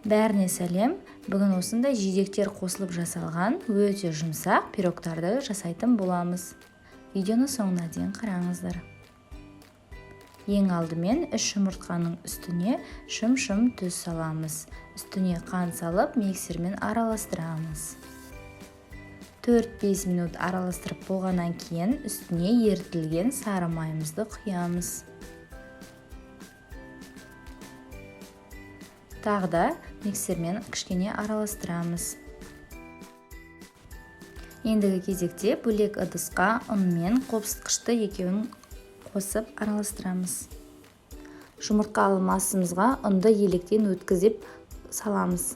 Бәріне сәлем! Бүгін осындай жидектер қосылып жасалған өте жұмсақ пирогтарды жасайтын боламыз. Видеоны соңына дейін қараңыздар. Ең алдымен 3 жұмыртқаның үстіне шым-шым тұз саламыз. Үстіне қант салып, миксермен араластырамыз. 4-5 минут араластырып болғаннан кейін үстіне ерітілген сары майымызды құямыз. Тағы да миксермен кішкене араластырамыз. Ендігі кезекте бөлек ыдысқа ұн мен қопсытқышты екеуін қосып араластырамыз. Жұмыртқа алмасымызға ұнды електен өткізіп саламыз.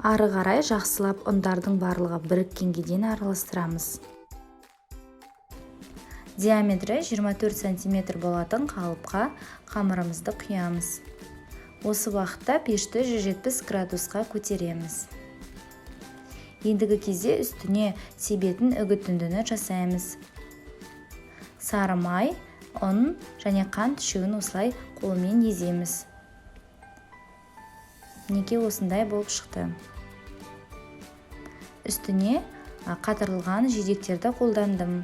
Ары қарай жақсылап ұндардың барлығы біріккенге дейін араластырамыз. Диаметрі 24 сантиметр болатын қалыпқа қамырымызды құямыз. Осы уақытта пешті 170 градусқа көтереміз. Ендігі кезде үстіне себетін үгітіндіні жасаймыз. Сары май, ұн және қант үшеуін осылай қолмен еземіз. Мінекей осындай болып шықты. Үстіне қатырылған жидектерді қолдандым.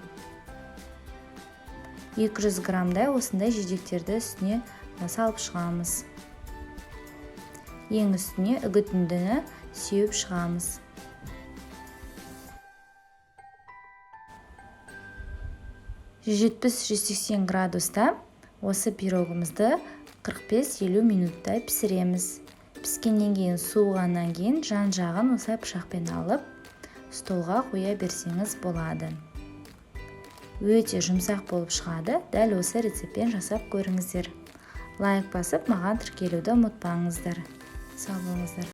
200 граммдай осындай жидектерді үстіне салып шығамыз. Ең үстіне үгітіндіні сеуіп шығамыз. 170-180 градуста осы пирогымызды 45-50 минуттай пісіреміз. Піскеннен кейін, суығаннан кейін жан-жағын осылай пышақпен алып, столға қоя берсеңіз болады. Өте жұмсақ болып шығады. Дәл осы рецептпен жасап көріңіздер. Лайк басып, маған тіркелуді ұмытпаңыздар. Сау болыңыздар.